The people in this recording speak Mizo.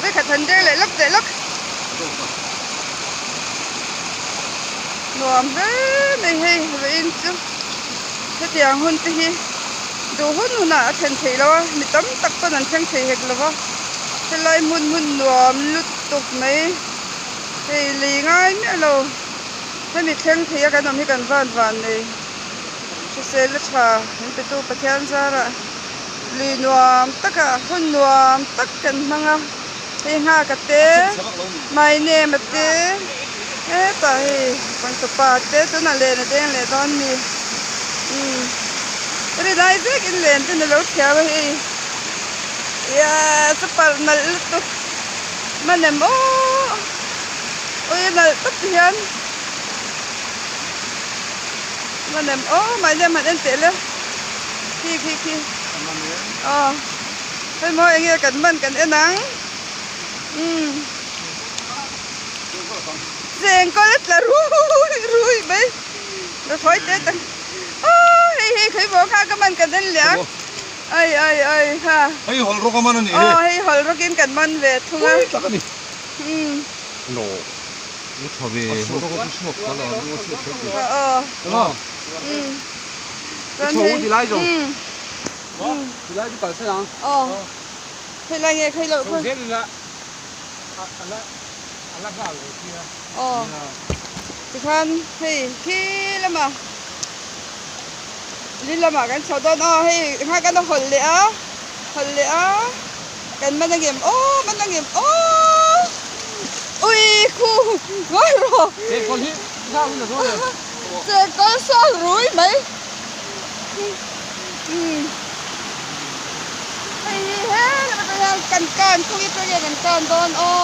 Vekhat han der leh lawk teh lawk. Nuam hle mai hei vawiin chu hetiang hun te hi duh hun hunah a thlen theih loh a, mi tam tak pawn an thleng thei hek lo va, helai hmun hmun nuam lutuk mai hei lei ngai miah lo hemi thleng thei a kan awm hi kan van van nei hrisel a tha min petu Pathian zarah lui nuam takah hun nuam tak kan hmang a. Hei nghak a te, my name a te, hetah hei pangtawpa te tunah len a deng leh dawn ni. Umm ri lai vek in len ten a lo thiam a hei ia chapal nalh lutuk manem aw ui nalh tawp ti hian manem aw my name han en teh le khi khi khi aw. Hei maw enge kan man kan en ang umm chengkawl a tla rui rui mai la thawi te tak aw hei hei khawi maw kha ka man kan en leh ang ai ai ai kha hei hawlh rawk a man a nih hi aw hei hawlh rawk in kan man ve thung a tak a ni umm no u tha ve aw umm chuan hei umm. Tilai chu kal ang. Aw. Khawi lai nge khawi loh khaw. Zel ila a la a la nghal lo sia. Aw. Tikhan hei khi lama li lamah kan chho dawn aw hei kha kan hawlh leh a hawlh leh a kan man angem aw man angem aw ui khu ngawi rawh. Chengkawl hi nghak hun a zo le. Chengkawl sawn rui mai. Hei hi he lam atang hian kan kan khawnge atang nge kan kan dawn aw.